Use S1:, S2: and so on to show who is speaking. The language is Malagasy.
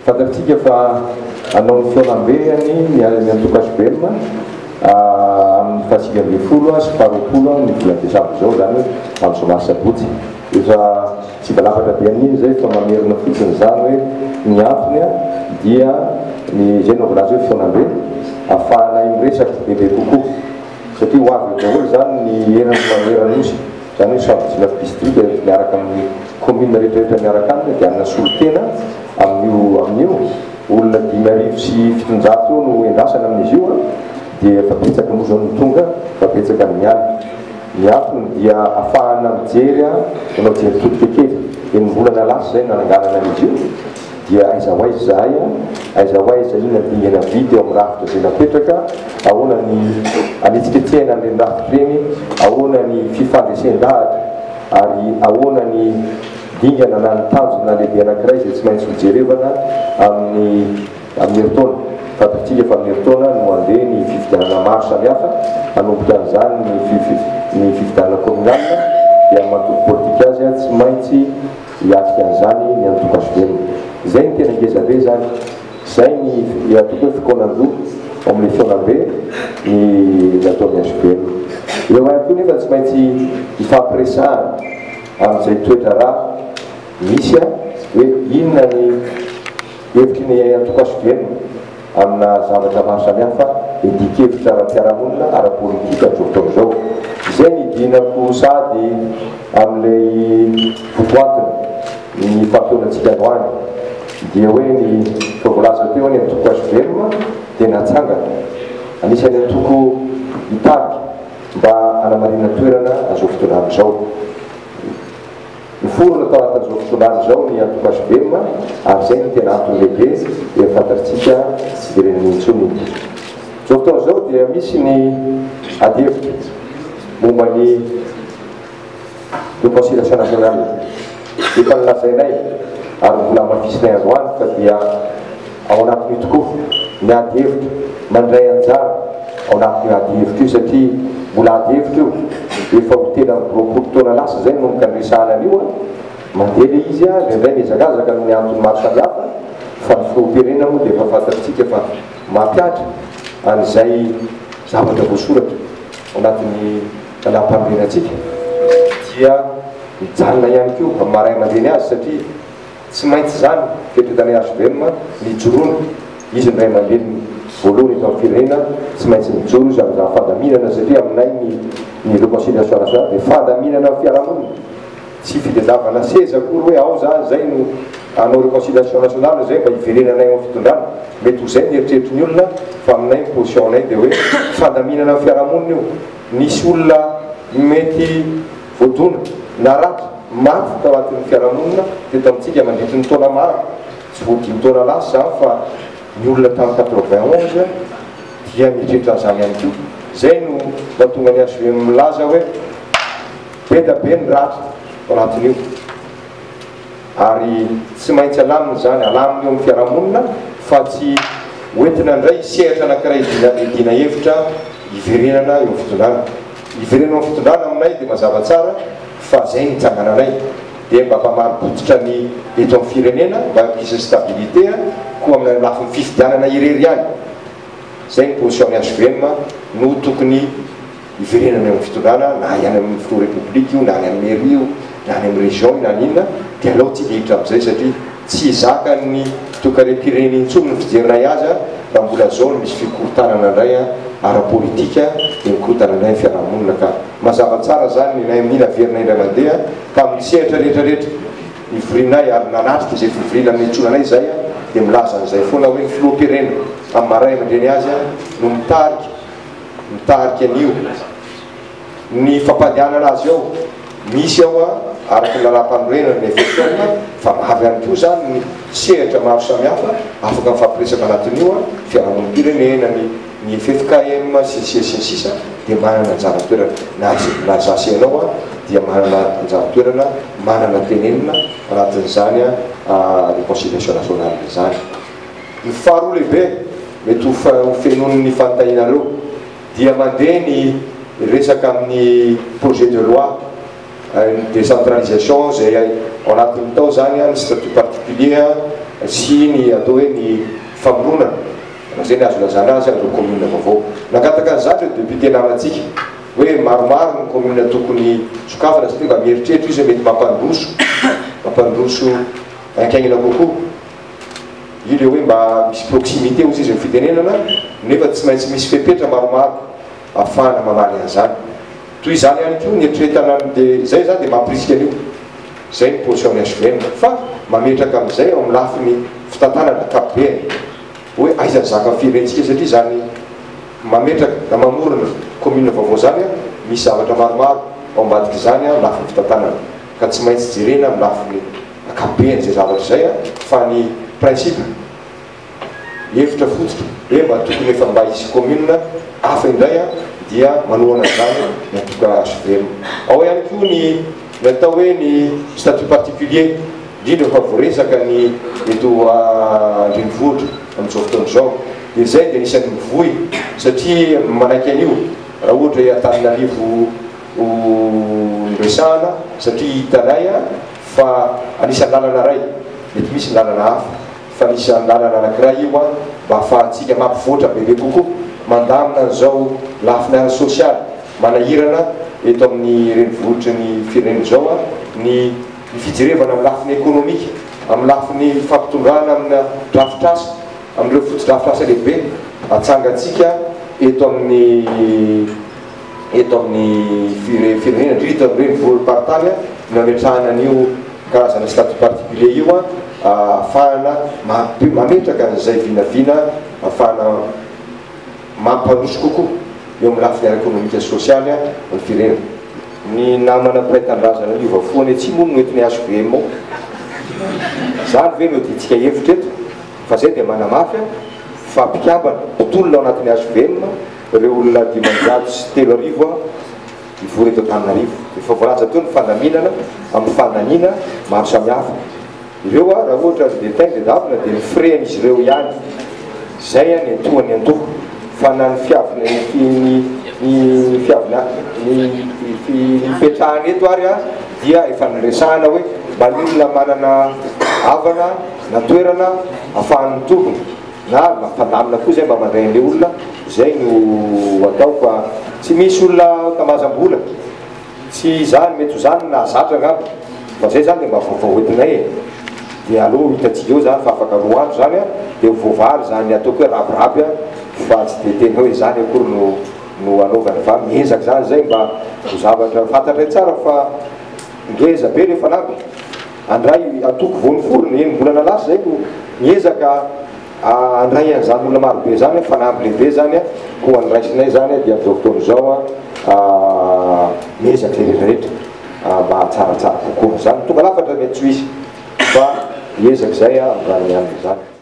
S1: Fantatsika fa hanao ny fihaonambe ny ny antoko HVM amin'ny faha-19 sy faha-20 ny volana desambra izao, izany hoe amin'ny zoma sy sabotsy. Efa tsy valapatra be amin'iny izay fa mamerina fotsiny izany hoe ny antony dia ny izay no voalaza hoe fihaonambe ahafahanay miresaka bebe kokoa satria ho avy eo daholo izany ny eran'ny maneran'ny Nosy, izany hoe samy 19 distrika miaraka amin'ny commune rehetrarehetra miaraka aminy dia hanana solontena amin'io amin'io. Olona 705 eo no endrasana amin'izy io dia efa betsaka moa izao no tonga fa betsaka ny miala. Ny antony dia afahana mijery manao jery todika kely. Enim-bolana lasa izay nananganana an'izy io dia aiza ho aiza izahay, aiza ho aiza, inona ny dingana vita eo amin'ny rafitra izay napetraka, ahoana ny hanetsiketsehana an'ireny rafitra ireny, ahoana ny fifandresen-dahatra ary ahoana ny dingana na ny tanjona lehibe anankiray izay tsy maintsy hojerevana amin'ny amin'ny herintaona. Fantatsika fa amin'ny herintaona no handeha ny fifidianana maro samihafa, hanomboka an'izany ny ny fifidianana communal dia amin'ny maha antoko politika azy tsy maintsy hiatrika an'izany ny antoko hvm. Izay no tena ngeza be izany. Izay ny ataoko hoe fikaonandoha ao amin'ilay fihaonambe ny ny ataon'ny hvm. Eo ihany koa nefa tsy maintsy hifampiresahana amin'izay toe-draharaha misy hoe inona ny hevitry ny antoko hvm amina zavatra maro samihafa iadian-kevitra ara-piarahamonina, ara-politika amin'izao fotoana izao. Izay ny idinako sady amin'ilay votoatiny ny fampihaonantsika androany dia hoe ny efa voalaza teo ny antoko hvm dia natsangana anisan'ny antoko hitarika mba hanamarina toerana an'izao fitondrana izao. Niforona tao anatin'izao fitondrana izao ny antoko hvm ary izay no tena antony lehibe efa fantatritsika tsy hiverenana intsony iny. Izao fotoana izao dia misy ny adihevitra momba ny réconciliation nationale. Efa nolazainay ary mbola hamafisinay androany fa dia ao anatin'io tokoa ny ady hevitra, mandray anjara ao anatin'io ady hevitra io satria mbola ady hevitra io, efa ho 23 taona lasa izay nanomboka niresahana an'io an, mandeha ilay izy an, indraindray mihazakazaka noho ny antony maro samihafa fa ny filoham-pirenena moa dia efa fantatritsika fa mampihatra an'izay zavatra voasoratra ao anatin'ny lalàm-panorenantsika dia mijanona ihany koa amin'ny maha ray aman-dreny azy satria Tsy maintsy izany fetretan'ny hvm ny hijoroana, izy ny ray aman-dreniny voalohany eto amin'ny firenena, tsy maintsy mijoro izy amin'izany fandaminana satria aminay ny ny reconciliation nationale dia fandaminana amin'ny fiarahamonina, tsy fitadiavana seza akory hoe ao zany izay no hanao reconciliation nationale izay mba hiverenanay ao amin'ny fitondrana, mety ho izay ny eritreritry ny olona fa aminay ny position-nay dia hoe fandaminana amin'ny fiarahamonina io, nisy olona mety Voadona, naratra, maty tao anatin'ny fiarahamonina teto amintsika mandritry ny taona maro, tsy vao dimy taona lasa izany fa ny olona tamin'ny 91 dia mieritreritra an'izany ihany koa. Izay no mahatonga ny hvm milaza hoe be da be ny ratra ao anatin'io ary tsy maintsy alamina izany, alamina eo amin'ny fiarahamonina fa tsy hoentina indray sehatra anankiray hidiana hevitra hiverenana eo amin'ny fitondrana. Hivereno amin'ny fitondrana aminay dia mazava tsara fa zay ny tsangananay dia mba mpamari-pototra ny eto amin'ny firenena mba hampisy stabilité koa amin'ny lafiny fifidianana irery ihany zay ny position ny hvm no tokony hiverenana eo amin'ny fitondrana na any amin'ny filoha repoblika io na any amin'ny mairie io na any amin'ny région io na any inona dia alao tsika hiditra amin'izay satria Tsy zakan'ny toekarem-pirenena intsony ny fijerinay azy raha mbola zao no misy fikorontanana indray ara-politika dia mikorontana indray ny fiarahamonina ka mazava tsara zany ny nay amin'iny averina indray mandeha tamin'ny sehatra rehetra rehetra nivorianay ary nanatrika izay fivoriana niantsoana anay izay dia milaza an'izay foana hoe ny filoham-pirenena amin'ny maha ray aman-dreny azy no mitarika mitarika an'io Ny fampandehanana azy ao, misy ao araka ny lalàmpanorenana ny FSM fa maro ihany koa izany ny sehatra maro samihafa afaka mifampiresaka anatin'io, fiarahamonim-pirenena, ny ny ffkm sy ny sisa sy ny sisa dia manana anjara toerana. Na na za sy ianao dia manana anjara toerana, manana tenenina anatin'izany réconciliation nationale izany. Ny faharoa lehibe mety ho ho fenoin'ny fanontanianareo dia mandeha ny resaka amin'ny projet de loi ny décentralisation izay ao anatin'ny tao izany ny statut particulier. sy ny atao hoe ny famoronana, raha izay ny azo ilazana azy, an'ireo kaominina vaovao. Nangataka an'izany ireo député namantsika hoe maromaro ny kaominina tokony sokafana satria mba mieritreritra izy hoe mety mampandroso, mampandroso hainkaingana kokoa. Io ilay hoe mba misy proximité hozy izy ny fitenenana nefa tsy maintsy misy fepetra maromaro ahafahana mamaly an'izany. Toy izany ihany koa ny eritreretana ny dia izay izany dia mampirisika an'io. Izay ny position ny hvm fa mametraka amin'izay ao amin'ny lafiny fitantanana ankapobeny hoe aiza ny zakan'ny firenentsika satria izany mametraka na mamorona commune vaovao izany misy zavatra maromaro ao ambadik'izany amin'ny lafiny fitantanana ka tsy maintsy jerena amin'ny lafiny ankapobeny izay zavatra izay fa ny principe Hevitra fototra hoe mba tokony efa mba hisy commune hafa indray dia manohana an'izany ny antoko hvm. Ao ihany koa ny ny atao hoe ny statut particulier, indrindra efa voaresaka ny eto an-drenivohitra amin'izao fotoana izao. Dia izay dia anisan'ny mivoy satria manaiky an'io raha ohatra i Antananarivo no resahana satria hitanay fa anisan'ny lalana iray, mety misy ny lalana hafa. Fa misy andalana anankiray io an, mba ahafahantsika mampivoatra bebe kokoa, mandamina an'izao lafiny ara-sosialy manahirana eto amin'ny renivohitry ny firenena izao an, ny ny fijerevana amin'ny lafiny ekonomika, amin'ny lafiny fampitondrana amina drafitr'asa, amin'ireo fotodrafitr'asa lehibe atsangantsika eto amin'ny eto amin'ny firenena, indrindra eto amin'ny renivohim-paritany no nametrahana an'io karazana statut particulier io ahafahana mametraka an'izay vinavina ahafahana mampandroso kokoa eo amin'ny lafiny ara-ekonomika sy sosialy ny firenena. Ny namana mpiray tanindrazana niova fo any atsimo hono no entin'ny hvm ao. Izany ve no iadiantsika hevitra eto? Fa izay dia manamafy fa mpikambana, mpitolona ao anatin'ny hvm Ireo olona 3500 hivory eto Antananarivo. Efa voalaza teo ny fandaminana amin'ny fandaniana maro samihafa. Ireo raha ohatra ny détail tadiavina dia ny frais an'izy ireo ihany. Izay ny antohan'ny antoko. Fa na ny fiavina ny ny fiavina ny fipetrahana eto ary dia efa niresahana hoe mba ny olona manana havana na toerana afahan'ny tompony. Na mampandamina koa zay mba mandray anle olona zay no atao fa tsy misy olona tambazam-bola tsy izany mety ho zany no nahazatra angamba fa zay zany de mba vaovao hoentinay e de aleo ho hitantsika eo zany fa afaka roa andro zany an de ho voavaly zany ataoko hoe rabiraby an fa tsy de tena hoe zany akory no no anaovana fa miezaka zany zay mba ho zavatra fantatray tsara fa ngeza be le fanamby Handray antoko vao niforona, enim-bolana lasa izay no niezaka handray an'izany olona marobe izany, fanamby lehibe izany, koa ny raisinay izany dia amin'izao fotoana izao miezaka izay rehetra rehetra mba hahatsaratsara kokoa an'izany. Tonga lafatra mety tsy ho izy fa hiezaka izay amin'izany alina izany.